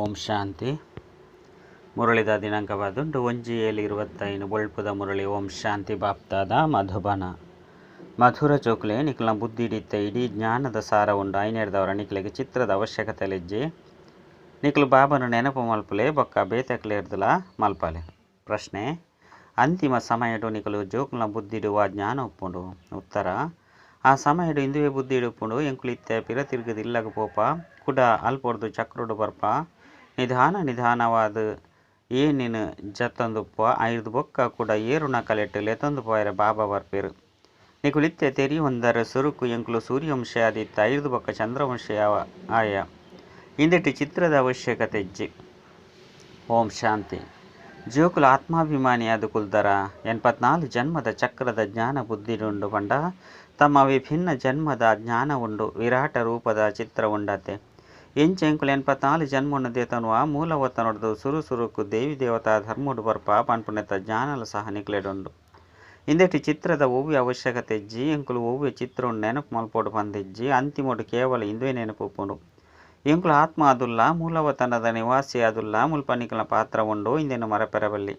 ಓಂ ಶಾಂತಿ. ಮುರಳಿದ ದಿನಾಂಕವಾದುಂಟು 1/7/25 ಬೊಳ್ಪುದ ಮುರಳಿ. ಓಂ ಶಾಂತಿ. ಬಾಪ್ತಾದ ಮಧುಬನ ಮಧುರ ಚೋಕ್ಲೆ ನಿಕ್ಲ ಬುದ್ಧಿ ಹಿಡಿತ ಇಡೀ ಜ್ಞಾನದ ಸಾರ ಉಂಡು. ಐನೇರ್ದವರ ನಿಕ್ಲೆಗೆ ಚಿತ್ರದ ಅವಶ್ಯಕತೆ ಲೆಜ್ಜಿ ನಿಕ್ಲು ಬಾಬನ ನೆನಪು ಮಲ್ಪಲೆ ಬೊಕ್ಕ ಬೇತಕ್ಲೇರ್ದಲ ಮಲ್ಪಲೆ. ಪ್ರಶ್ನೆ: ಅಂತಿಮ ಸಮಯಡು ನಿಕಲು ಜೋಕ್ಲ ಬುದ್ಧಿಡುವ ಜ್ಞಾನ ಉಪ್ಪುಂಡು. ಉತ್ತರ: ಆ ಸಮಯಡು ಇಂದುವೆ ಬುದ್ಧಿ ಇಡುಪುಂಡು. ಎಂಕುಲು ಇತ್ತೆ ಪಿರ ತಿರುಗದ ಇಲ್ಲಗ ಪೋಪ ಕುಡ ಅಲ್ಪೊರ್ದು ಚಕ್ರಡು ಬರ್ಪ ನಿಧಾನ ನಿಧಾನವಾದ ಏನಿನ ಜತ್ತೊಂದುಪ್ಪ ಐದು ಬೊಕ್ಕ ಕೂಡ ಏರುಣ ಕಲೆಟ್ಟು ಲೆತ್ತೊಂದು ಪೋಯರೆ ಬಾಬಾ ಬರ್ಪೇರು. ನಿಕುಲಿತ್ತೆ ತೆರಿ ಹೊಂದರ ಸುರುಕು ಎಂಕುಲು ಸೂರ್ಯವಂಶ ಆದಿತ್ತ ಐದು ಬೊಕ್ಕ ಚಂದ್ರವಂಶ ಆಯ ಇಂದೆಟ್ಟು ಚಿತ್ರದ ಅವಶ್ಯಕತೆ ಇಜ್ಜಿ. ಓಂ ಶಾಂತಿ. ಜೋಕುಲ ಆತ್ಮಾಭಿಮಾನಿಯಾದ ಕುಲ್ದರ 84 ಜನ್ಮದ ಚಕ್ರದ ಜ್ಞಾನ ಬುದ್ಧಿಡುಂಡು ಪಂಡ ತಮ್ಮ ವಿಭಿನ್ನ ಜನ್ಮದ ಜ್ಞಾನ ಉಂಡು. ವಿರಾಟ ರೂಪದ ಚಿತ್ರ ಉಂಡತೆ ಎಂಚ ಎಂಕುಲು 84 ಜನ್ಮನ್ನು ದೇತನುವ ಮೂಲವತನೊಡ್ದು ಸುರು ಸುರುಕು ದೇವಿ ದೇವತಾ ಧರ್ಮಡು ಬರ್ಪ ಪನ್ಪುನೆತ ಜ್ಞಾನಲ ಸಹ ನಿಕ್ಲೆಡುಂಡು. ಇಂದೆಟ್ಟು ಚಿತ್ರದ ಒವ್ವೆ ಅವಶ್ಯಕತೆ ಇಜ್ಜಿ. ಎಂಕುಲು ಒವ್ವೆ ಚಿತ್ರವನ್ನು ನೆನಪು ಮಲ್ಪೋಡು ಪಂದಿಜ್ಜಿ. ಅಂತಿಮೊಡು ಕೇವಲ ಇಂದುವೆ ನೆನಪು ಉಪ್ಪುಂಡು. ಎಂಕುಲು ಆತ್ಮ ಅದುಲ್ಲ, ಮೂಲವತನದ ನಿವಾಸಿ ಅದುಲ್ಲ, ಮುಲ್ಪ ನಿಕಲ ಪಾತ್ರ ಉಂಡು. ಇಂದೆನು ಮರಪೆರಬಲ್ಲಿ.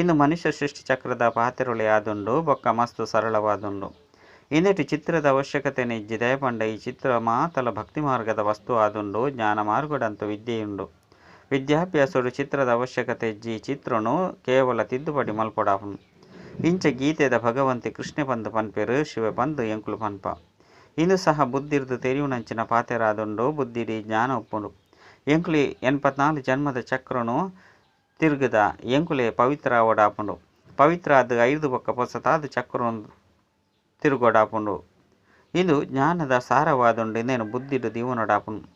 ಇಂದು ಮನುಷ್ಯ ಸೃಷ್ಟಿ ಚಕ್ರದ ಪಾತೆರೊಳೆ ಆದುಂಡು ಬೊಕ್ಕ ಮಸ್ತು ಸರಳವಾದುಂಡು. ಇಂದೆಟ್ಟು ಚಿತ್ರದ ಅವಶ್ಯಕತೆ ಇಜ್ಜಿ. ದಯಪಂಡ ಈ ಚಿತ್ರ ಮಾತಲ ಭಕ್ತಿ ಮಾರ್ಗದ ವಸ್ತು ಆದುಂಡು. ಜ್ಞಾನ ಮಾರ್ಗಡಂತೂ ವಿದ್ಯೆಯುಂಡು. ವಿದ್ಯಾಭ್ಯಾಸಡು ಚಿತ್ರದ ಅವಶ್ಯಕತೆ ಇಜ್ಜಿ. ಈ ಚಿತ್ರನು ಕೇವಲ ತಿದ್ದುಪಡಿ ಮಲ್ಪೊಡಾಪುಂಡು. ಇಂಚ ಗೀತೆದ ಭಗವಂತೆ ಕೃಷ್ಣ ಪಂದು ಪನ್ಪೆರು, ಶಿವ ಪಂದು ಎಂಕುಲು ಪನ್ಪ. ಇಂದು ಸಹ ಬುದ್ಧಿರ್ದು ತೆರಿಯುನಂಚಿನ ಪಾತೆರಾದುಂಡು. ಬುದ್ಧಿಡಿ ಜ್ಞಾನ ಉಪ್ಪುಂಡು. ಎಂಕುಲಿ 84 ಜನ್ಮದ ಚಕ್ರನು ತಿರುಗದ ಎಂಕುಲೆ ಪವಿತ್ರ ಓಡಾಪುಂಡು. ಪವಿತ್ರ ಅದು 5 ಬೊಕ್ಕ ಪೊಸತಾದ ಚಕ್ರನು ತಿರುಗೋಡಾಪುಂಡು. ಇದು ಜ್ಞಾನದ ಸಾರವಾದುಂಡು. ಇಂದೇನು ಬುದ್ಧಿಡು ದೀವನೊಡಾಪುಂಡು.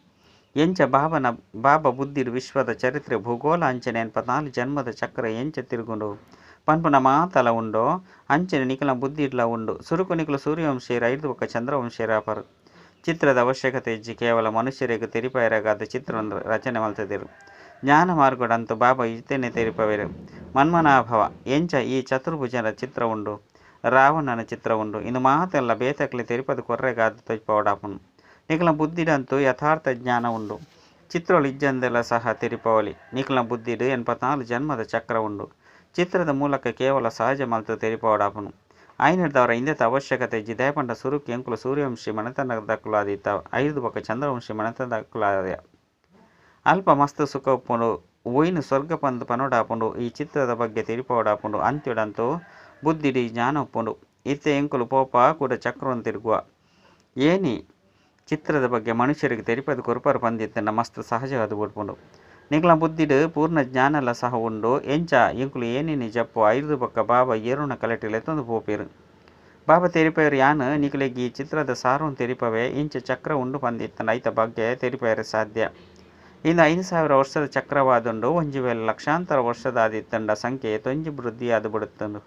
ಎಂಚ ಬಾಬಾ ಬುದ್ಧಿಡು ವಿಶ್ವದ ಚರಿತ್ರೆ ಭೂಗೋಳ ಅಂಚನೆ 84 ಜನ್ಮದ ಚಕ್ರ ಎಂಚ ತಿರುಗುಂಡು ಪನ್ಪುನ ಮಾತಲ ಉಂಡು. ಅಂಚನೆ ನಿಕಲ ಬುದ್ಧಿಡ್ಲ ಉಂಡು. ಸುರುಕು ನಿಕಲು ಸೂರ್ಯವಂಶೀರ 5 ಬೊಕ್ಕ ಚಂದ್ರವಂಶೀರಾಪರು. ಚಿತ್ರದ ಅವಶ್ಯಕತೆ ಇಜ್ಜಿ. ಕೇವಲ ಮನುಷ್ಯರಿಗೆ ತೆರಿಪಾಯರಾಗಾದ ಚಿತ್ರ ರಚನೆ ಮಲ್ತದಿರು. ಜ್ಞಾನ ಮಾರ್ಗಡಂತೂ ಬಾಬಾ ಇತ್ತೇನೆ ತೆರಿಪವೇರು. ಮನ್ಮನಾಭವ ಎಂಚ ಈ ಚತುರ್ಭುಜನ ಚಿತ್ರ ಉಂಡು, ರಾವಣನ ಚಿತ್ರ ಉಂಡು. ಇನ್ನು ಮಾತೆಲ್ಲ ಬೇತಕ್ಲೆ ತೆರಿಪದ ಕೊರ್ರೆಗಾದ ತೊಜ್ಪವಡಾಪುನು. ನಿಕಲ ಬುದ್ಧಿಡಂತೂ ಯಥಾರ್ಥ ಜ್ಞಾನ ಉಂಡು. ಚಿತ್ರಗಳು ಇಜ್ಜಂದೆಲ್ಲ ಸಹ ತೆರಿಪವಲಿ. ನಿಕಲ ಬುದ್ಧಿಡು 84 ಜನ್ಮದ ಚಕ್ರ ಉಂಡು. ಚಿತ್ರದ ಮೂಲಕ ಕೇವಲ ಸಹಜ ಮಲ್ತು ತೆರಿಪವಡಾಪುನು. ಐನರ್ದವರ ಇಂದೆತ ಅವಶ್ಯಕತೆ ಇಜ್ಜಿ. ದಯಪಂಡ ಸುರುಕು ಎಂಕುಲು ಸೂರ್ಯವಂಶಿ ಮನೆತನದಕ್ಕುಲಾದಿತ್ತ 5 ಬೊಕ್ಕ ಚಂದ್ರವಂಶಿ ಮನೆತನದಕ್ಕುಲಾದ ಅಲ್ಪ ಮಸ್ತ್ ಸುಖ ಉಪ್ಪುಂಡು. ಒಯ್ನು ಸ್ವರ್ಗ ಪಂದು ಪನೋಡಾಪುಂಡು. ಈ ಚಿತ್ರದ ಬಗ್ಗೆ ತೆರಿಪವಡಾಪುಂಡು. ಅಂತ್ಯಡಂತೂ ಬುದ್ಧಿಡಿ ಜ್ಞಾನ ಉಪ್ಪುಂಡು. ಇತ್ತೆ ಎಂಕುಲು ಪೋಪ ಕೂಡ ಚಕ್ರವನ್ನು ತಿರುಗುವ ಏನಿ ಚಿತ್ರದ ಬಗ್ಗೆ ಮನುಷ್ಯರಿಗೆ ತೆರಿಪದ ಕೊರುಪರು ಪಂದಿತ್ತಂಡ ಮಸ್ತ್ ಸಹಜವಾದ ಬಿಡ್ಪುಂಡು. ನಿಕಲ ಬುದ್ಧಿಡು ಪೂರ್ಣ ಜ್ಞಾನಲ ಸಹ ಉಂಡು. ಎಂಚ ಎಂಕುಲು ಏನೇನಿ ಜಪ್ಪು 5 ಬೊಕ್ಕ ಬಾಬಾ ಏರುಣ ಕಲೆಟಿ ಲೆತ್ತೊಂದು ಪೋಪೇರು. ಬಾಬಾ ತೆರಿಪೇರು ಯಾನು ನಿಕಲೆಗೆ ಈ ಚಿತ್ರದ ಸಾರವನ್ನು ತೆರಿಪವೆ. ಇಂಚ ಚಕ್ರ ಉಂಡು ಪಂದಿತ್ತಂಡ ಐತ ಬಗ್ಗೆ ತೆರಿಪೇರೆ ಸಾಧ್ಯ. ಇನ್ನು 5000 ವರ್ಷದ ಚಕ್ರವಾದುಂಡು. ಒಂಜಿ ವೇಳೆ ಲಕ್ಷಾಂತರ ವರ್ಷದ ಆದಿತ್ತಂಡ ಸಂಖ್ಯೆ ತೊಂಜಿ ವೃದ್ಧಿಯಾದ ಬಿಡುತ್ತಂಡು.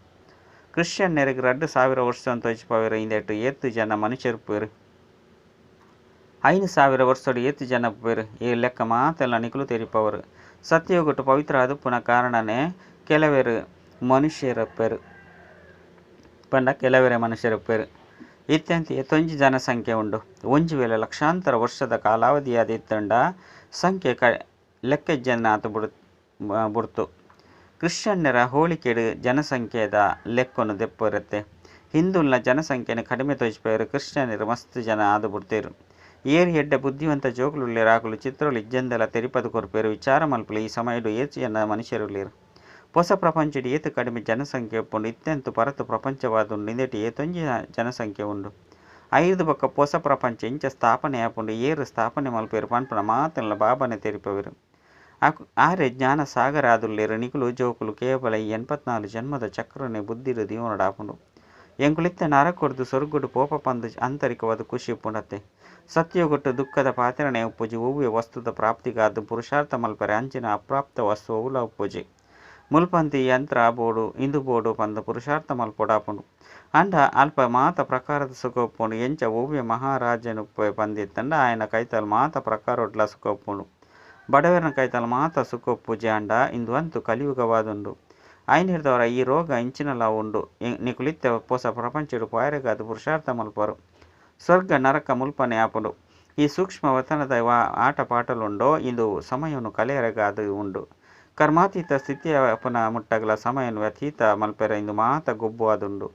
ಕ್ರಿಶ್ಚಿಯನ್ನರಿಗೆ 2000 ವರ್ಷ ತೋಚಿಪವೇರು. ಇಂದೆಟ್ಟು ಏತ್ತು ಜನ ಮನುಷ್ಯರು ಪೇರು. 5000 ವರ್ಷಡು ಏತು ಜನ ಪೇರು. ಈ ಲೆಕ್ಕ ಮಾತೆಲ್ಲ ನಿಕಲು ತೆರಿಪವರು. ಸತ್ಯಯುಗಟ್ಟು ಪವಿತ್ರ ಅದುಪ್ಪುನ ಕಾರಣನೇ ಕೆಲವರು ಮನುಷ್ಯರ ಪೇರು ಪಂಡ ಕೆಲವರೇ ಮನುಷ್ಯರ ಪೇರು. ಇತ್ಯಂತ ಎತ್ತೊಂಜಿ ಜನಸಂಖ್ಯೆ ಉಂಡು. ಒಂಜಿ ವೇಳೆ ಲಕ್ಷಾಂತರ ವರ್ಷದ ಕಾಲಾವಧಿಯಾದ ಇತ್ತಂಡ ಸಂಖ್ಯೆ ಲೆಕ್ಕ ಜನ ಆತ ಬಿಡ್ತು. ಕ್ರಿಶ್ಚಿಯನ್ನರ ಹೋಳಿಕೆಡು ಜನಸಂಖ್ಯೆದ ಲೆಕ್ಕನ್ನು ದೆಪ್ಪಿರುತ್ತೆ. ಹಿಂದೂಲ್ನ ಜನಸಂಖ್ಯೆನ ಕಡಿಮೆ ತೋಚಿಪೇರು. ಕ್ರಿಶ್ಚಿಯನ್ನರು ಮಸ್ತ್ ಜನ ಆದು ಬಿಡ್ತೇರು. ಏರು ಎಡ್ಡೆ ಬುದ್ಧಿವಂತ ಜೋಕುಲುಳ್ಳೇರು. ಚಿತ್ರಗಳು ಇಜ್ಜಂದೆಲ್ಲ ತೆರಿಪದು ಕೊರ್ಪೇರು. ವಿಚಾರ ಮಲ್ಪಲು ಈ ಸಮಯಡು ಏತು ಜನ ಮನುಷ್ಯರುಳ್ಳೇರು. ಹೊಸ ಪ್ರಪಂಚಡು ಏತು ಕಡಿಮೆ ಜನಸಂಖ್ಯೆ ಉಪ್ಪುಂಡು. ಇತ್ಯಂತು ಪರತು ಪ್ರಪಂಚವಾದುಂಡು. ಇಂದೆಟ್ಟು ಏತೊಂಜಿ ಜನಸಂಖ್ಯೆ ಉಂಡು. 5 ಬೊಕ್ಕ ಹೊಸ ಪ್ರಪಂಚ ಇಂಚ ಸ್ಥಾಪನೆ ಆಪುಂಡು. ಏರು ಸ್ಥಾಪನೆ ಮಲ್ಪೇರು ಪನ್ಪುನ ಮಾತೆಲ್ಲ ಬಾಬಾನೆ ತೆರಿಪವೇರು. ಆರೆ ಜ್ಞಾನ ಸಾಗರ ಆದುಲ್ಲೇರು. ನಿಕುಲು ಜೋಕುಲು ಕೇವಲ ಈ 84 ಜನ್ಮದ ಚಕ್ರನೆ ಬುದ್ಧಿಡು ದೀವನಡಾಪುಂಡು. ಎಂಕುಲಿತ್ತೆ ನರಕೊಡ್ದು ಸೊರ್ಗುಡು ಪೋಪ ಪಂದು ಆಂತರಿಕವಾದ ಖುಷಿ ಉಪ್ಪುಂಡತ್ತೆ. ಸತ್ಯಗೊಟ್ಟು ದುಃಖದ ಪಾತಿರಣೆ ಉಪ್ಪುಜಿ. ಒವ್ವೆ ವಸ್ತುದ ಪ್ರಾಪ್ತಿಗಾದ ಪುರುಷಾರ್ಥ ಮಲ್ಪರೆ ಅಂಚಿನ ಅಪ್ರಾಪ್ತ ವಸ್ತು ಒವುಲ ಉಪ್ಪುಜಿ. ಮುಲ್ಪಂತಿ ಯಂತ್ರ ಬೋಡು ಇಂದು ಬೋಡು ಪಂದು ಪುರುಷಾರ್ಥ ಮಲ್ಪೊಡಾಪುಂಡು. ಅಂಡ ಅಲ್ಪ ಮಾತ ಪ್ರಕಾರದ ಸುಖ ಉಪ್ಪುಂಡು. ಎಂಚ ಒವ್ವೆ ಮಹಾರಾಜನುಪ್ಪೆ ಪಂದಿತ್ತಂಡ ಆಯನ ಕೈತಲ್ ಮಾತ ಪ್ರಕಾರೊಡ್ಲ ಸುಖ ಉಪ್ಪುಂಡು. ಬಡವರನ ಕೈತಲ್ ಮಾತ ಸುಖ ಉಪ್ಪುಜಿ. ಅಂಡ ಇಂದು ಅಂತೂ ಕಲಿಯುಗವಾದುಂಡು. ಐನಿರ್ದವರ ಈ ರೋಗ ಇಂಚಿನಲ ಉಂಡು. ನಿಕುಲಿತ್ತೆ ಪೊಸ ಪ್ರಪಂಚಡು ಪೋಯರೆಗಾದ ಪುರುಷಾರ್ಥ ಮಲ್ಪರು. ಸ್ವರ್ಗ ನರಕ ಮುಲ್ಪನೆ ಆಪುಂಡು. ಈ ಸೂಕ್ಷ್ಮ ವತನದ ಆಟ ಪಾಟಲುಂಡೋ ಇಂದು ಸಮಯವನ್ನು ಕಲೆಯರಗಾದು ಉಂಡು. ಕರ್ಮಾತೀತ ಸ್ಥಿತಿಯ ಪುನಃ ಮುಟ್ಟಗಲ ಸಮಯವನ್ನು ವ್ಯತೀತ ಮಲ್ಪೆರ ಇಂದು ಮಾತ ಗೊಬ್ಬು ಆದುಂಡು.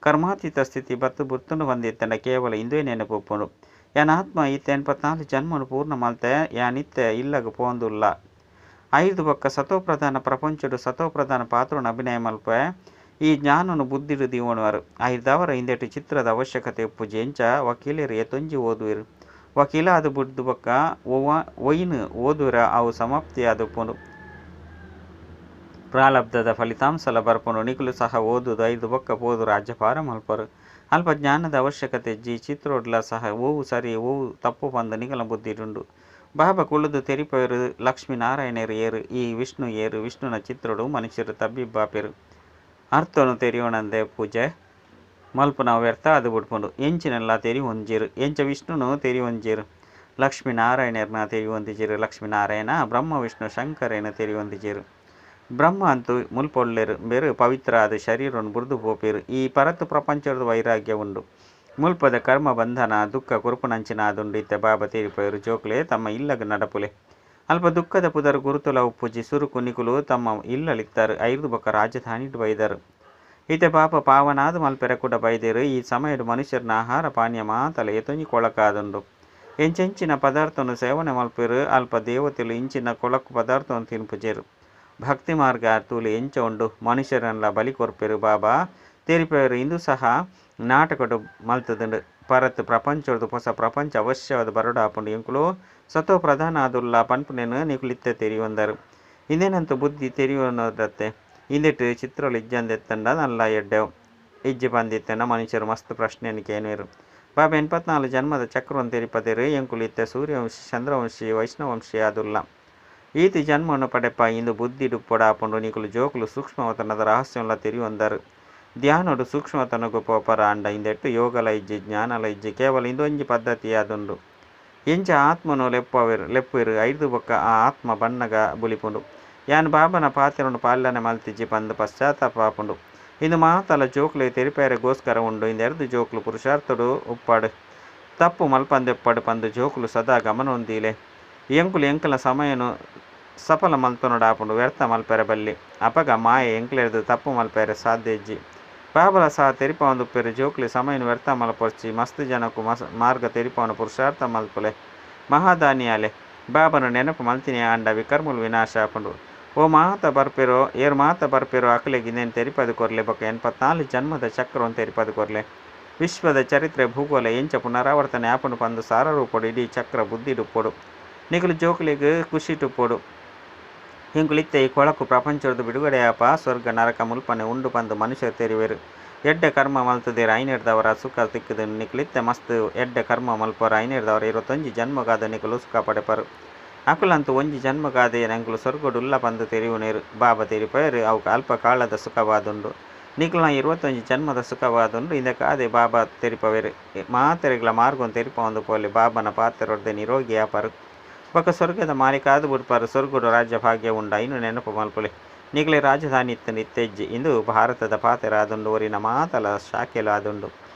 ಕರ್ಮಾತೀತ ಸ್ಥಿತಿ ಬತ್ತು ಬುರ್ತುಂಡು ಬಂದಿತ್ತಂಡ ಕೇವಲ ಇಂದುವೇ ನೆನಪುಪ್ಪುಂಡು. ಯಾನ್ ಆತ್ಮ ಇತ್ತೆ 84 ಜನ್ಮನು ಪೂರ್ಣ ಮಲ್ತೆ ಯಾನಿತ್ತೆ ಇಲ್ಲಗ ಪೋಂದುಲ್ಲ. ಐದು ಬೊಕ್ಕ ಸತೋಪ್ರಧಾನ ಪ್ರಪಂಚಡು ಸತೋಪ್ರಧಾನ ಪಾತ್ರನ ಅಭಿನಯ ಮಲ್ಪೆ ಈ ಜ್ಞಾನನು ಬುದ್ಧಿಡು ದೀವಣುವರು. ಐದವರ ಇಂದೆಟು ಚಿತ್ರದ ಅವಶ್ಯಕತೆ ಉಪ್ಪುಜಿ. ಎಂಚ ವಕೀಲರು ಏತೊಂಜಿ ಓದುವೆರು. ವಕೀಲ ಅದು ಬುಡ್ದು ಬೊಕ್ಕ ಒಯ್ನು ಓದುವರ ಅವು ಸಮಾಪ್ತಿಯಾದುಪ್ಪುಂಡು. ಪ್ರಾಲಬ್ಧದ ಫಲಿತಾಂಶಲ ಬರ್ಪುಂಡು. ನಿಕುಲು ಸಹ ಓದುದು ಐದು ಬೊಕ್ಕ ಪೋದು ರಾಜ್ಯಭಾರ ಮಲ್ಪರು. ಅಲ್ಪ ಜ್ಞಾನದ ಅವಶ್ಯಕತೆ ಜಿ ಚಿತ್ರೋಡ್ಲ ಸಹ ಓವು ಸರಿ ಓವು ತಪ್ಪು ಪಂದು ನಿಕಲ ಬುದ್ಧಿಡುಂಡು. ಬಾಬಾ ಕುಳ್ಳುದು ತೆರಿಪೇರು ಲಕ್ಷ್ಮೀನಾರಾಯಣರು ಏರು ಈ ವಿಷ್ಣು ಏರು. ವಿಷ್ಣುನ ಚಿತ್ರೋಡು ಮನುಷ್ಯರು ತಬ್ಬಿಬ್ಬಾಪೆರು. ಅರ್ಥನು ತೆರಿಯೋಣಂದೆ ಪೂಜೆ ಮಲ್ಪುನ ವ್ಯರ್ಥ ಅದು ಬಿಡ್ಪುಂಡು. ಎಂಚಿನೆಲ್ಲ ತೆರಿ ಒಂಜಿರು ಎಂಚ ವಿಷ್ಣುನು ತೆರಿ ಒಂಜಿರು ಲಕ್ಷ್ಮೀನಾರಾಯಣರ್ನ ತೆರಿ ಹೊಂದಿಜಿರು. ಲಕ್ಷ್ಮೀನಾರಾಯಣ ಬ್ರಹ್ಮ ವಿಷ್ಣು ಶಂಕರೇನ ತೆರಿ ಹೊಂದಿಜಿರು. ಬ್ರಹ್ಮ ಅಂತೂ ಮುಲ್ಪೊಳ್ಳೆರು ಬೇರು ಪವಿತ್ರ ಆದ ಶರೀರವನ್ನು ಬುರ್ದು ಪೋಪೇರು. ಈ ಪರತು ಪ್ರಪಂಚದ ವೈರಾಗ್ಯ ಉಂಡು. ಮುಲ್ಪದ ಕರ್ಮ ಬಂಧನ ದುಃಖ ಕುರುಪುನಂಚಿನ ಆದುಂಡು. ಇತ್ತೆ ಬಾಬಾ ತೀರಿಪೋಯರು ಜೋಕ್ಲೆ ತಮ್ಮ ಇಲ್ಲಗ ನಡಪುಲೆ. ಅಲ್ಪ ದುಃಖದ ಪುದರ್ ಗುರುತುಲ ಉಪ್ಪುಜಿ. ಸುರುಕು ನಿಕುಲು ತಮ್ಮ ಇಲ್ಲಲಿತ್ತಾರೆ ಐದು ಬೊಕ್ಕ ರಾಜಧಾನಿ ಬೈದರು. ಇತ್ತೆ ಪಾಪ ಪಾವನಾದ ಮಲ್ಪೆರ ಕೂಡ ಬೈದೇರು. ಈ ಸಮಯದ ಮನುಷ್ಯರನ್ನ ಆಹಾರ ಪಾನೀಯ ಮಾತಲ ಏತೊಂಜಿ ಕೊಳಕಾದುಂಡು. ಎಂಚೆಂಚಿನ ಪದಾರ್ಥವನ್ನು ಸೇವನೆ ಮಲ್ಪೆರು. ಅಲ್ಪ ದೇವತೆಲು ಇಂಚಿನ ಕೊಳಕು ಪದಾರ್ಥವನ್ನು ತಿನ್ಪುಜೇರು. ಭಕ್ತಿ ಮಾರ್ಗ ತೂಲು ಎಂಚ ಉಂಡು. ಮನುಷ್ಯರನ್ನೆಲ್ಲ ಬಲಿ ಕೊರ್ಪೆರು. ಬಾಬಾ ತೇರಿಪೇರು ಇಂದು ಸಹ ನಾಟಕಡು ಮಲ್ತದುಂಡು. ಪರತ್ ಪ್ರಪಂಚದ ಹೊಸ ಪ್ರಪಂಚ ಅವಶ್ಯವಾದ ಬರಡಾಪುಂಡು. ಎಂಕುಲು ಸತೋ ಪ್ರಧಾನ ಆದುಲ್ಲ ಪನ್ಪುನೇನು ನಿಕುಲಿತ್ತೆ ತೆರಿಯೊಂದರು. ಇಂದೇನಂತೂ ಬುದ್ಧಿ ತೆರಿಯೋದತ್ತೆ. ಇಂದೆಟ್ಟು ಚಿತ್ರಲು ಇಜ್ಜಂದೆತ್ತಂಡ ನಲ್ಲ ಎಡ್ಡೆವು. ಇಜ್ಜಿ ಬಂದಿತ್ತಂಡ ಮನುಷ್ಯರು ಮಸ್ತ್ ಪ್ರಶ್ನೆಯನ್ನು ಕೇನುವೆರು. ಬಾಬಾ 84 ಜನ್ಮದ ಚಕ್ರವನ್ನು ತೆರಿಪದೇರು. ಎಂಕುಲು ಇತ್ತೆ ಸೂರ್ಯವಂಶಿ ಚಂದ್ರವಂಶಿ ವೈಷ್ಣವಂಶಿ ಆದುಲ್ಲ. ಈತಿ ಜನ್ಮವನ್ನು ಪಡೆಪ ಇಂದು ಬುದ್ಧಿಡು ಪೊಡಾಪುಂಡು. ನಿಕುಲು ಜೋಕುಲು ಸೂಕ್ಷ್ಮವತನದ ರಹಸ್ಯಂಲ ತೆರಿಯೊಂದರು. ಧ್ಯಾನೋಡು ಸೂಕ್ಷ್ಮತನಗು ಪೋಪರ ಅಂಡ ಇಂದೆಟ್ಟು ಯೋಗಲ ಇಜ್ಜಿ ಜ್ಞಾನಲ ಇಜ್ಜಿ ಕೇವಲ ಇಂದೊಂಜಿ ಪದ್ಧತಿ ಆದುಂಡು. ಎಂಚ ಆತ್ಮನು ಲೆಪ್ಪವೆರು ಲೆಪ್ಪುವೆರು. ಐದು ಬೊಕ್ಕ ಆ ಆತ್ಮ ಬಣ್ಣಗ ಬುಲಿಪುಂಡು. ಯಾನ್ ಬಾಬನ ಪಾತ್ರನು ಪಾಲನೆ ಮಲ್ತಿಜ್ಜಿ ಪಂದು ಪಶ್ಚಾತ್ತಾಪ ಆಪುಂಡು. ಇಂದು ಮಾತಲ ಜೋಕ್ಲೆ ತೆರಿಪೇರೆಗೋಸ್ಕರ ಉಂಡು. ಇಂದೆರ್ದು ಜೋಕ್ಲು ಪುರುಷಾರ್ಥಡು ಉಪ್ಪಾಡು ತಪ್ಪು ಮಲ್ಪಂದೆಪ್ಪಾಡು ಪಂದು ಜೋಕ್ಲು ಸದಾ ಗಮನ ಹೊಂದಿಲೆ. ಎಂಕುಲು ಎಂಕಲ ಸಮಯನು ಸಫಲ ಮಲ್ತೊನಡಾಪುಂಡು. ವ್ಯರ್ಥ ಮಲ್ಪೆರೆ ಬಲ್ಲಿ. ಅಪಗ ಮಾಯೆ ಎಂಕ್ಲೆರ್ದು ತಪ್ಪು ಮಲ್ಪೆರೆ ಸಾಧ್ಯ ಇಜ್ಜಿ. ಬಾಬಲ ಸಹ ತೆರಿಪವೊಂದುಪ್ಪೆರು. ಜೋಕ್ಲೆ ಸಮಯನು ವ್ಯರ್ಥ ಮಲ್ಪೊರ್ಚಿ. ಮಸ್ತ್ ಜನಕು ಮಾರ್ಗ ತೆರಿಪವನ ಪುರುಷಾರ್ಥ ಮಲ್ಪುಲೆ. ಮಹಾದಾನಿಯಾಲೆ ಬಾಬನ ನೆನಪು ಮಲ್ತಿನಿ ಆಂಡ ವಿಕರ್ಮುಲು ವಿನಾಶ ಆಪುಂಡು. ಓ ಮಾತ ಬರ್ಪೆರೋ ಏರ್ ಮಾತ ಬರ್ಪೆರೋ ಅಕಲೆಗ್ ಇಂದೇನು ತೆರಿಪದು ಕೊರ್ಲೆ. ಬೊಕ್ಕ 84 ಜನ್ಮದ ಚಕ್ರವನ್ನು ತೆರಿಪದು ಕೊರ್ಲೆ. ವಿಶ್ವದ ಚರಿತ್ರೆ ಭೂಗೋಳ ಎಂಚ ಪುನರಾವರ್ತನೆ ಆಪುಂಡು ಪಂದು ಸಾರ ರೂಪೊಡು ಇಡೀ ಚಕ್ರ ಬುದ್ಧಿಡುಪ್ಪೊಡು. ನಿಕುಲು ಜೋಕ್ಲೆಗ್ ಖುಷಿಟುಪ್ಪೊಡು. ಎಂಕುಲಿತ್ತೆ ಈ ಕೊಳಕು ಪ್ರಪಂಚದ ಬಿಡುಗಡೆಯಾಪ ಸ್ವರ್ಗ ನರಕ ಮುಲ್ಪನೆ ಉಂಡು ಪಂದು ಮನುಷ್ಯರು ತೆರಿವೆರು. ಎಡ್ಡೆ ಕರ್ಮ ಮಲ್ತದೇರು ಐನೆರ್ದವರ ಸುಖ ತಿಕ್ಕದು. ನಿಕುಲಿತ್ತೆ ಮಸ್ತ್ ಎಡ್ಡೆ ಕರ್ಮ ಮಲ್ಪರ ಐನೆರ್ದವರ 21 ಜನ್ಮಗಾದ ನಿಕುಲು ಸುಖ ಪಡೆಪರು. ಅಕುಲಂತೂ ಒಂಜಿ ಜನ್ಮಗಾದೆ ಎಂಕುಲು ಸ್ವರ್ಗಡುಲ್ಲ ಪಂದು ತೆರಿಯುನೇರು. ಬಾಬಾ ತೆರಿಪೇರು ಅವು ಅಲ್ಪ ಕಾಲದ ಸುಖವಾದುಂಡು. ನಿಕುಲ್ನ 21 ಜನ್ಮದ ಸುಖವಾದುಂಡು. ಇಂದಕ್ಕಾದೆ ಬಾಬಾ ತೆರಿಪವೇರು. ಮಾತೆರೆಗ್ಲ ಮಾರ್ಗವನ್ನು ತೆರಿಪವೊಂದು ಪೋಲೆ. ಬಾಬನ ಪಾತ್ರೊಡ್ದೆ ನಿರೋಗಿ ಆಪರು. ಬೊಕ್ಕ ಸ್ವರ್ಗದ ಮಾಲೀಕಾದು ಬುಡ್ಪಾರು. ಸ್ವರ್ಗಡು ರಾಜ್ಯ ಭಾಗ್ಯ ಉಂಡು. ಐನು ನೆನಪು ಮಲ್ಪುಲೆ. ನಿಕಲೆ ರಾಜಧಾನಿ ಇತ್ತಂಡು ಇತ್ತೆಜ್ಜಿ. ಇಂದು ಭಾರತದ ಪಾತೆರ ಆದುಂಡು. ಒರಿನ ಮಾತಲ ಶಾಖೆಲು ಆದುಂಡು.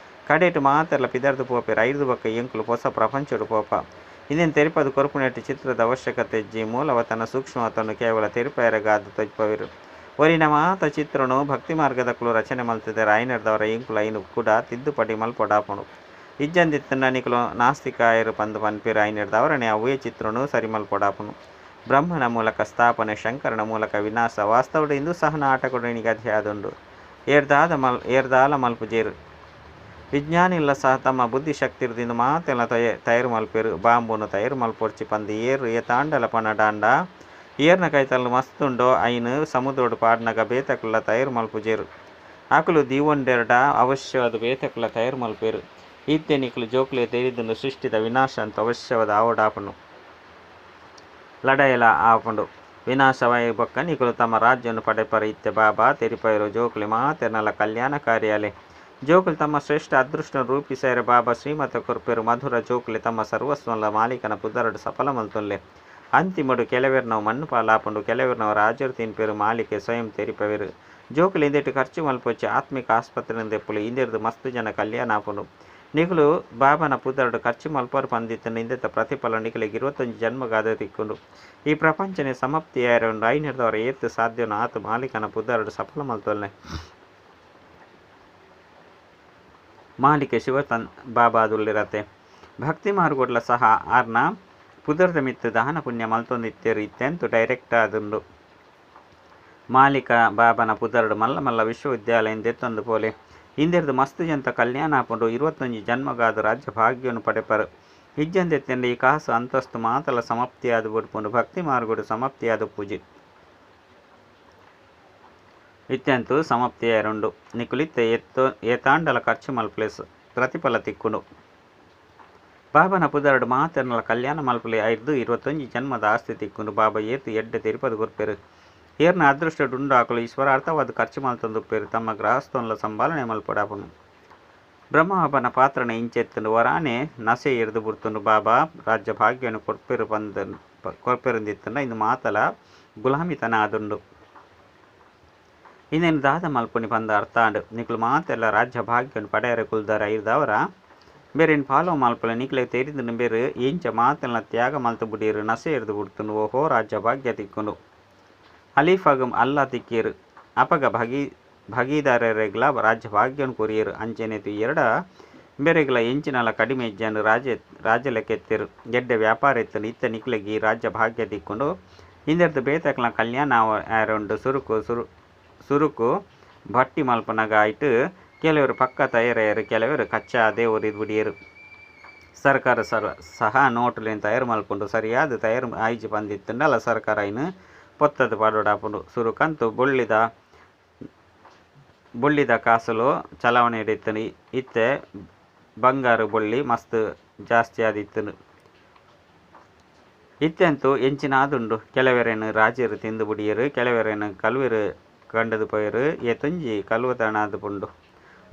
ಕಡೆಟು ಮಾತೆರ್ಲ ಪಿದರ್ದು ಪೋಪೆರು. ಐದು ಬೊಕ್ಕ ಎಂಕುಲು ಹೊಸ ಪ್ರಪಂಚಡು ಪೋಪ. ಇಂದೇನು ತೆರಿಪದು ಕೊರ್ಪುನೆಟ್ಟು ಚಿತ್ರದ ಅವಶ್ಯಕತೆ ಇಜ್ಜಿ. ಮೂಲವತನ ಸೂಕ್ಷ್ಮವತನು ಕೇವಲ ತೆರಿಪೆರೆಗಾದು ತೊಜ್ಪವಿರು. ಒರಿನ ಮಾತ ಚಿತ್ರನು ಭಕ್ತಿ ಮಾರ್ಗದಕ್ಕಲು ರಚನೆ ಮಲ್ತಿದ್ದಾರೆ. ಐನರ್ದವರ ಎಂಕುಲು ಐನು ಕೂಡ ತಿದ್ದುಪಡಿ ಮಲ್ಪೊಡಾಪುಂಡು. ಇಜ್ಜಂದಿತ್ತಂಡ ನಿಕುಲು ನಾಸ್ತಿಕಾಯರು ಪಂದು ಪನ್ಪೆರು. ಐನೆರ್ದವರನೆ ಅವೇ ಚಿತ್ರನು ಸರಿ ಮಲ್ಪೊಡಾಪುಂಡು. ಬ್ರಹ್ಮನ ಮೂಲಕ ಸ್ಥಾಪನೆ ಶಂಕರನ ಮೂಲಕ ವಿನಾಶ. ವಾಸ್ತವಡು ಇಂದು ಸಹ ನಾಟಕಡು ನಿಗದಿ ಆದುಂಡು. ಏರ್ದಾಲ ಮಲ್ಪುಜೇರು. ವಿಜ್ಞಾನಿಲ್ಲ ಸಹ ತಮ್ಮ ಬುದ್ಧಿಶಕ್ತಿರ್ದಿಂದ ಮಾತೆಲ್ಲ ತಯಾರು ಮಲ್ಪೆರು. ಬಾಂಬುನು ತಯಾರು ಮಲ್ಪೊರ್ಚಿ ಪಂದು ಏರು ಏತಾಂಡಲ ಪನಡಾಂಡ ಏರ್ನ ಕೈತಲ್ ಮಸ್ತುಂಡೋ ಐನು ಸಮುದ್ರಡು ಪಾಡ್ನಗ ಬೇತಕುಲ್ಲ ತಯಾರು ಮಲ್ಪುಜೇರು. ಆಕುಲು ದೀವೊಂಡೆರಡ ಅವಶ್ಯವಾದ ಬೇತಕುಲ್ಲ ತಯಾರು ಮಲ್ಪೆರು. ಇತ್ತೆ ನಿಕುಲು ಜೋಕ್ಲೆ ತೆರಿದುಂಡು ಸೃಷ್ಟಿದ ವಿನಾಶ ಅಂತ ಅವಶ್ಯವಾದ ಆವಡಾಪುಂಡು. ಲಡಾಯಿಲ ಆಪುಂಡು. ವಿನಾಶವಾಯಿ ಬೊಕ್ಕ ನಿಕುಲು ತಮ್ಮ ರಾಜ್ಯವನ್ನು ಪಡೆಪರ. ಇತ್ತೆ ಬಾಬಾ ತೆರಿಪೈರು ಜೋಕ್ಲೆ ಮಾತೆರ್ನಲ ಕಲ್ಯಾಣ ಕಾರ್ಯಾಲೆ. ಜೋಕುಲು ತಮ್ಮ ಶ್ರೇಷ್ಠ ಅದೃಷ್ಟ ರೂಪಿಸೈರೆ ಬಾಬಾ ಶ್ರೀಮತ ಕೊರ್ಪೆರು. ಮಧುರ ಜೋಕುಲೆ ತಮ್ಮ ಸರ್ವಸ್ವಲ ಮಾಲೀಕನ ಪುದರಡು ಸಫಲ ಮಲ್ತೊನ್ಲೆ. ಅಂತಿಮಡು ಕೆಲವೆರ್ನವು ಮಣ್ಣು ಪಾಲಾಪುಂಡು. ಕೆಲವೆರ್ನವು ರಾಜರು ತಿನ್ಪೆರು. ಮಾಲೀಕೆ ಸ್ವಯಂ ತೆರಿಪವೆರು. ಜೋಕುಲು ಇಂದೆಟ್ಟು ಖರ್ಚು ಮಲ್ಪೊಚ್ಚಿ ಆತ್ಮಿಕ ಆಸ್ಪತ್ರೆ ದೆಪ್ಪುಲು. ಇಂದೆರ್ದು ಮಸ್ತ್ ಜನ ಕಲ್ಯಾಣ ಆಪುಂಡು. ನಿಕುಲು ಬಾಬಾನ ಪುದರ್ಡ್ ಖರ್ಚು ಮಲ್ಪರ್ ಪಂದಿತ್ತುಂಡ ಇಂದೆತ ಪ್ರತಿಫಲ ನಿಕಲೆಗ್ 21 ಜನ್ಮಗಾದ್ ತಿಕ್ಕುಂಡು. ಈ ಪ್ರಪಂಚನೆ ಸಮಾಪ್ತಿ ಆಯೆರೆ ಉಂಡು. ಐನೆರ್ದಾವರ ಏತ್ ಸಾಧ್ಯನೋ ಆತ್ ಮಾಲೀಕನ ಪುದರ್ಡ್ ಸಫಲ ಮಲ್ತೊನ್ಲೆ. ಮಾಲೀಕೆ ಶಿವ ಬಾಬಾ ಆದುಲ್ಲೆರತೆ. ಭಕ್ತಿ ಮಾರ್ಗೊಡ್ಲ ಸಹ ಆರ್ನ ಪುದರ್ದ ಮಿತ್ತ್ ದಾನ ಪುಣ್ಯ ಮಲ್ತೊಂದು ಇತ್ತೆರ್. ಇತ್ತೆ ಅಂತೂ ಡೈರೆಕ್ಟ್ ಆದುಂಡು. ಮಾಲೀಕ ಬಾಬನ ಪುದರ್ಡ್ ಮಲ್ಲ ಮಲ್ಲ ವಿಶ್ವವಿದ್ಯಾಲಯನ್ ದೆತ್ತೊಂದು ಪೋಲೆ. ಇಂದೆರ್ದ್ ಮಸ್ತ್ ಜನತ ಕಲ್ಯಾಣ ಆಪುಂಡು. 21 ಜನ್ಮಗಾದ್ ರಾಜ್ಯ ಭಾಗ್ಯನ್ ಪಡೆಪರ್. ಇಜ್ಜಂದೆತ್ತುಂಡ ಈ ಕಾಸು ಅಂತಸ್ತು ಮಾತಲ ಸಮಾಪ್ತಿಯಾದ್ ಬುಡ್ಪುಂಡು. ಭಕ್ತಿ ಮಾರ್ಗಡ್ ಸಮಾಪ್ತಿಯಾದ್ ಉಪ್ಪುಜಿ. ಇತ್ತೆ ಅಂತೂ ಸಮಾಪ್ತಿ ಆಯೆರೆ ಉಂಡು. ನಿಕುಲು ಇತ್ತೆ ಏತಾಂಡಲ ಖರ್ಚು ಮಲ್ಪುಲೆ ಪ್ರತಿಫಲ ತಿಕ್ಕುಂಡು. ಬಾಬನ ಪುದರ್ಡ್ ಮಾತೆರ್ನಲ ಕಲ್ಯಾಣ ಮಲ್ಪುಲೆ. ಐರ್ದ್ 21 ಜನ್ಮದ ಆಸ್ತಿ ತಿಕ್ಕುಂಡು. ಬಾಬಾ ಏತ್ ಎಡ್ಡೆ ತೆರಿಪಾದ್ ಕೊರ್ಪೆರ್. ಏರ್ನ ಅದೃಷ್ಟಡ್ ಉಂಡು ಅಕುಲು ಈಶ್ವರಾರ್ಥವಾದ್ ಖರ್ಚು ಮಲ್ತೊಂದುಪ್ಪೆರ್. ತಮ್ಮ ಗೃಹಸ್ಥೊನ್ಲ ಸಂಭಾಲನೆ ಮಲ್ಪೊಡಾಪುಂಡು. ಬ್ರಹ್ಮ ಬಾಬಾನ ಪಾತ್ರನೆ ಇಂಚ ಇತ್ತುಂಡು. ಒರಾನೆ ನಸೆ ಏರ್ದು ಬುಡ್ತುಂಡು. ಬಾಬಾ ರಾಜ್ಯ ಭಾಗ್ಯನ್ ಕೊರ್ಪೆರ್ ಪಂದ್ ಕೊರ್ಪೆರುಂದಿತ್ತುಂಡ ಇಂದು ಮಾತಲ ಗುಲಾಮಿತನ ಆದುಂಡು. ಇಂದೆನ್ ದಾದ ಮಲ್ಪುನಿ ಪಂದ್ ಅರ್ಥ ಆಂಡ್. ನಿಕುಲು ಮಾತೆರ್ಲ ರಾಜ್ಯ ಭಾಗ್ಯನ್ ಪಡೆಯರೆ ಕುಲ್ದರ್. ಐರ್ದಾವರ ಬೇರೆನ್ ಫಾಲೋ ಮಲ್ಪುಲೆ. ನಿಕ್ಲೆಗ್ ತೆರಿದುಂಡು ಬೇರ್ ಇಂಚ ಮಾತೆರ್ನ ತ್ಯಾಗ ಮಲ್ತ್ ಬುಡಿಯೆರ್. ನಸೆ ಏರ್ದು ಬುಡ್ತುಂಡು. ಓಹೋ ರಾಜ್ಯ ಭಾಗ್ಯ ತಿಕ್ಕುಂಡು. ಅಲೀಫಾಗ್ ಅಲ್ಲಾ ತಿಕ್ಕಿಯೆರ್. ಅಪಗ ಭಾಗೀದಾರೆರೆಗ್ಲ ರಾಜ್ಯ ಭಾಗ್ಯನ್ ಕೊರಿಯೆರ್. ಅಂಚೆನೆ ತೂಯೆರ್ಡ ಬೇರೆಗ್ಲ ಎಂಚಿನಲ ಕಡಿಮೆ ಇಜ್ಜಂಡ್. ರಾಜಲೆಕ್ಕ ಇತ್ತೆರ್. ಎಡ್ಡೆ ವ್ಯಾಪಾರ ಇತ್ತುಂಡು. ಇತ್ತೆ ನಿಕ್ಲೆಗ್ ಈ ರಾಜ್ಯ ಭಾಗ್ಯ ತಿಕ್ಕುಂಡು. ಇಂದೆರ್ದ್ ಬೇತೆಕ್ಲೆನ ಕಲ್ಯಾಣ ಆಯೆರೆ ಉಂಡು. ಸುರುಕು ಸುರುಕು ಭಟ್ಟಿ ಮಲ್ಪುನಗ ಐಟ್ ಕೆಲವೆರ್ ಪಕ್ಕ ತಯಾರಾಯೆರ್, ಕೆಲವೆರ್ ಕಚ್ಚಾ ಆದೇ ಒರಿದ್ ಬುಡಿಯೆರ್. ಸರ್ಕಾರ ಸಹ ನೋಟುಲೆನ್ ತಯಾರು ಮಲ್ಪುಂಡು. ಸರಿಯಾದ್ ತಯಾರು ಆಯಿಜಿ ಪಂದಿತ್ತುಂಡಲ ಸರ್ಕಾರ ಐನ್ ಪೊತ್ತದ್ ಪಾಡೊಡಾಪುಂಡು. ಸುರುಕಂತು ಬೊಳ್ಳಿದ ಬೊಳ್ಳಿದ ಕಾಸುಲು ಚಲಾವಣೆಡ್ ಇತ್ತುಂಡು. ಇತ್ತೆ ಬಂಗಾರು ಬೊಳ್ಳಿ ಮಸ್ತ್ ಜಾಸ್ತಿ ಆದಿತ್ತುಂಡು. ಇತ್ತೆ ಅಂತೂ ಎಂಚಿನಾದುಂಡು. ಕೆಲವೆರೆನ್ ರಾಜೆರ್ ತಿಂದು ಬುಡಿಯೆರ್, ಕೆಲವೆರೆನ್ ಕಲ್ವೆರ್ ಕಂಡುದು ಪೋಯೆರ್. ಏತೊಂಜಿ ಕಲ್ವತನ ಆದುಂಡು.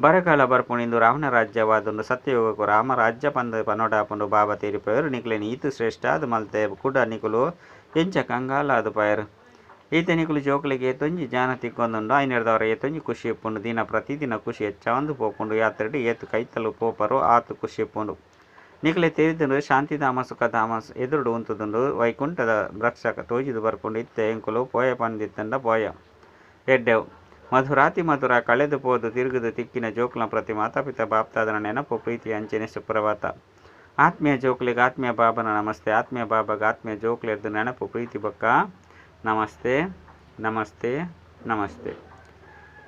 ಬರಗಾಲ ಬರ್ಪುಂಡು. ಇಂದು ರಾವಣ ರಾಜ್ಯವಾದುಂಡು. ಸತ್ಯಯುಗಕ್ ರಾಮ ರಾಜ್ಯ ಪಂದ್ ಪನೊಡಾಪುಂಡು. ಬಾಬಾ ತೆರಿಪಾವೆರ್, ನಿಕ್ಲೆನ್ ಈತ್ ಶ್ರೇಷ್ಠಾದ್ ಮಲ್ತೆ ಕುಡ ನಿಕುಲು ಎಂಚ ಕಂಗಾಲಾದ್ ಪೋಯರ್. ಇತ್ತೆ ನಿಕುಲು ಜೋಕುಲೆಗ್ ಏತೊಂಜಿ ಜ್ಞಾನ ತಿಕ್ಕೊಂದುಂಡು. ಐನೆರ್ದಾವರ ಏತೊಂಜಿ ಖುಷಿ ಇಪ್ಪುಂಡು. ದಿನ ಪ್ರತಿದಿನ ಖುಷಿ ಹೆಚ್ಚಾವೊಂದು ಪೋಪುಂಡು. ಯಾತ್ರೆಡ್ ಏತ್ ಕೈತಲ್ ಪೋಪರೋ ಆತ್ ಖುಷಿ ಇಪ್ಪುಂಡು. ನಿಕ್ಲೆಗ್ ತೆರಿದುಂಡು ಶಾಂತಿಧಾಮ ಸುಖಧಾಮ ಎದುರುಡು ಉಂತುದುಂಡು. ವೈಕುಂಠದ ವೃಕ್ಷ ತೋಜಿದ್ ಬರ್ಪುಂಡು. ಇತ್ತೆ ಎಂಕುಲು ಪೋಯ ಪಂದಿತ್ತುಂಡ ಪೋಯ ಎಡ್ಡೆವು. ಮಧುರಾತಿ ಮಧುರ ಕಳೆದು ಪೋದು ತಿರುಗುದು ತಿಕ್ಕಿನ ಜೋಕುಲ್ನ ಪ್ರತಿ ಮಾತಾಪಿತ ಬಾಪ್ದಾದನ ನೆನಪು ಪ್ರೀತಿ ಅಂಚೆನೆ ಸುಪ್ರಭಾತ. ಆತ್ಮೀಯ ಜೋಕುಲೆಗ್ ಆತ್ಮೀಯ ಬಾಬನ ನಮಸ್ತೆ. ಆತ್ಮೀಯ ಬಾಬಾಗ ಆತ್ಮೀಯ ಜೋಕುಲೆರ್ದ್ ನೆನಪು ಪ್ರೀತಿ ಬೊಕ್ಕ ನಮಸ್ತೆ ನಮಸ್ತೆ ನಮಸ್ತೆ.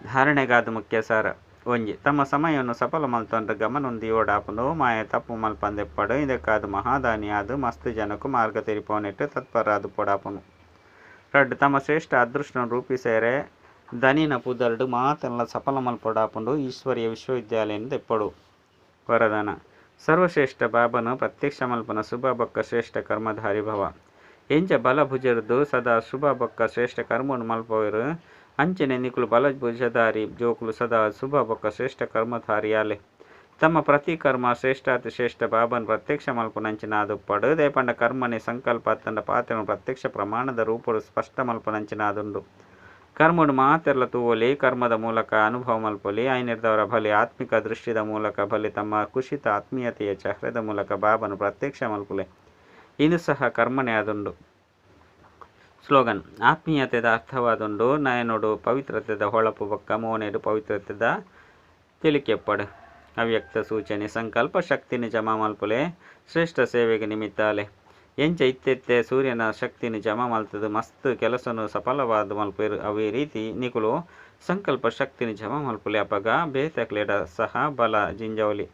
ಧಾರಣೆಗಾದ ಮುಖ್ಯ ಸಾರ. ಒಂಜಿ ತಮ್ಮ ಸಮಯವನ್ನು ಸಫಲ ಮಲ್ತೊಂಡ್ರೆ ಗಮನ ದೀವೊಡಾಪುಂಡು. ಮಾಯ ತಪ್ಪು ಮಲ್ಪಂದೆಪ್ಪಡು. ಇದಕ್ಕಾದ್ ಮಹಾದಾನಿ ಆದ್ ಮಸ್ತ್ ಜನಕ್ ಮಾರ್ಗ ತೆರಿಪಾವುನೆಟ್ ತತ್ಪರಾದ್ ಪೊಡಾಪುಂಡು. ರಡ್ಡ್ ತಮ್ಮ ಶ್ರೇಷ್ಠ ಅದೃಷ್ಟನ್ ರೂಪಿಸೆರೆ ದನಿನ ಪುದರ್ಡ್ ಮಾತೆನ್ಲ ಸಫಲ ಮಲ್ಪೊಡಾಪುಂಡು. ಈಶ್ವರೀಯ ವಿಶ್ವವಿದ್ಯಾಲಯನ್ ದೆಪ್ಪೊಡು. ವರದಾನ ಸರ್ವಶ್ರೇಷ್ಠ ಬಾಬನು ಪ್ರತ್ಯಕ್ಷ ಮಲ್ಪುನ ಶುಭ ಬೊಕ್ಕ ಶ್ರೇಷ್ಠ ಕರ್ಮಧಾರಿ ಭವ. ಎಂಚ ಬಲ ಭುಜರ್ದ್ ಸದಾ ಶುಭ ಬೊಕ್ಕ ಶ್ರೇಷ್ಠ ಕರ್ಮನ್ ಮಲ್ಪುವೆರ್ ಅಂಚನೆ ನಿಕುಲು ಬಲ ಭುಜಧಾರಿ ಜೋಕುಲು ಸದಾ ಶುಭ ಬೊಕ್ಕ ಶ್ರೇಷ್ಠ ಕರ್ಮಧಾರಿ ಆಲೆ. ತಮ್ಮ ಪ್ರತಿ ಕರ್ಮ ಶ್ರೇಷ್ಠಾತಿ ಶ್ರೇಷ್ಠ ಬಾಬನ್ ಪ್ರತ್ಯಕ್ಷ ಮಲ್ಪುನಂಚಿನ ಆದುಪ್ಪಡ್. ದಾಯೆ ಪಂಡ ಕರ್ಮನೆ ಸಂಕಲ್ಪ ಅತ್ತಂಡ ಪಾತೆರನ್ ಪ್ರತ್ಯಕ್ಷ ಪ್ರಮಾಣದ ರೂಪಡ್ ಸ್ಪಷ್ಟ ಮಲ್ಪುನಂಚಿನ ಆದುಂಡು. ಕರ್ಮಡ್ ಮಾತೆರ್ಲ ತೂವೊಲಿ, ಕರ್ಮದ ಮೂಲಕ ಅನುಭವ ಮಲ್ಪೊಲಿ. ಐನೆರ್ದಾವರ ಭಲೆ ಆತ್ಮಿಕ ದೃಷ್ಟಿದ ಮೂಲಕ ಭಲೆ ತಮ್ಮ ಖುಷಿತ ಆತ್ಮೀಯತೆಯ ಚಹರೆದ ಮೂಲಕ ಬಾಬನ್ ಪ್ರತ್ಯಕ್ಷ ಮಲ್ಪುಲೆ. ಇಂದು ಸಹ ಕರ್ಮನೆ ಆದುಂಡು. ಸ್ಲೋಗನ್ ಆತ್ಮೀಯತೆದ ಅರ್ಥವಾದುಂಡು. ನಯನೋಡು ಪವಿತ್ರತೆದ ಹೊಳಪು ಬೊಕ್ಕ ಮೋನೆಡ್ ಪವಿತ್ರತೆದ ತೆಲಿಕೆಪ್ಪಡ್. ಅವ್ಯಕ್ತ ಸೂಚನೆ ಸಂಕಲ್ಪ ಶಕ್ತಿನ ಜಮಾ ಮಲ್ಪುಲೆ. ಶ್ರೇಷ್ಠ ಸೇವೆಗೆ ನಿಮಿತ್ತ ಆಲೆ. ಎಂಚ ಇತ್ತೆ ಸೂರ್ಯನ ಶಕ್ತಿನ ಜಮಾ ಮಲ್ತುದು ಮಸ್ತ್ ಕೆಲಸನು ಸಫಲವಾದ್ ಮಲ್ಪುವೆರ್ ಅವೇ ರೀತಿ ನಿಕುಲು ಸಂಕಲ್ಪ ಶಕ್ತಿನ ಜಮಾ ಮಲ್ಪುಲೆ. ಅಪಗ ಬೇತೆಕ್ಲೆಡ ಸಹ ಬಲ ಜಿಂಜವೊಲಿ.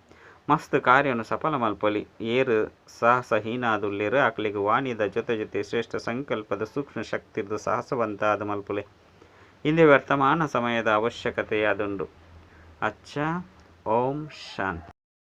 ಮಸ್ತ್ ಕಾರ್ಯನು ಸಫಲ ಮಲ್ಪೊಲಿ. ಏರ್ ಸಾಹಸಹೀನಾದುಲ್ಲೆರ್ ಅಕ್ಲೆಗ್ ವಾಣಿದ ಜೊತೆ ಜೊತೆ ಶ್ರೇಷ್ಠ ಸಂಕಲ್ಪದ ಸೂಕ್ಷ್ಮ ಶಕ್ತಿರ್ದ್ ಸಾಹಸವಂತ ಆದ್ ಮಲ್ಪುಲೆ. ಇಂದೇ ವರ್ತಮಾನ ಸಮಯದ ಅವಶ್ಯಕತೆಯಾದುಂಡು. ಅಚ್ಚಾ, ಓಂ ಶಾಂತಿ.